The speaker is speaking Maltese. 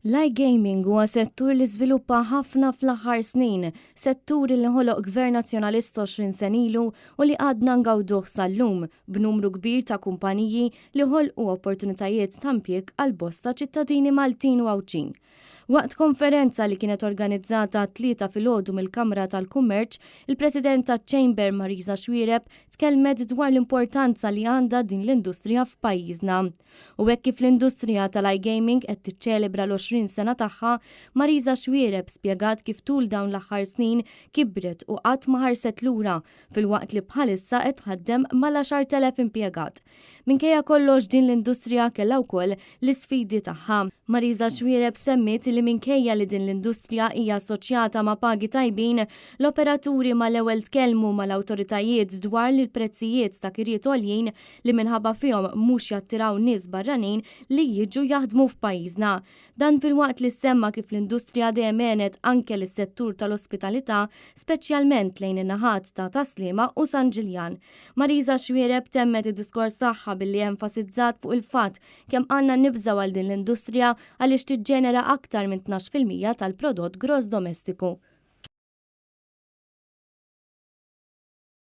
L-iGaming huwa settur li żviluppa ħafna fl-aħħar snin, settur li ħoloq Gvern Nazzjonalista 20 sena ilu u li għadna ngawduh sal-lum b'numru kbir ta' kumpaniji li ħolqu opportunitajiet ta' impjieg għal bosta ċittadini Maltin u Għawdxin. Waqt konferenza li kienet organizzata t-Tlieta filgħodu mill-Kamra tal-Kummerċ, il-President taċ-Chamber Marisa Xuereb tkellmet dwar l-importanza li għandha din l-industrija f'pajjiżna. U hekk kif l-industrija tal-iGaming qed tiċċelebra l-20 sena tagħha, Marisa Xuereb spjegat kif tul dawn l-aħħar snin kibret u qatt ma ħarset lura filwaqt li bħalissa qed tħaddem mal-10,000 impjegat. Minkejja kollox din l-industrija kellha wkoll l-isfidi tagħha. Marisa Xuereb semmiet li minkejja li din l-industrija hija assoċjata ma' pagi tajbin, l-operaturi mal-ewwel tkellmu mal-awtoritajiet dwar li l-prezzijiet ta' kirjiet għoljin li minħabba fihom mhux jattiraw nies barranin li jiġu jaħdmu f'pajjiżna. Dan filwaqt li semma kif l-industrija dejjem għenet anke lis-settur tal-ospitalità, speċjalment lejn in-naħat ta' Tas-Sliema u San Ġiljan. Marisa Xuereb temmet id-diskors tagħha billi enfasizzat fuq il-fatt kemm għandna nibżgħu għal din l-industrija għaliex tiġġenera aktar minn 12% tal-prodott gross domestiku.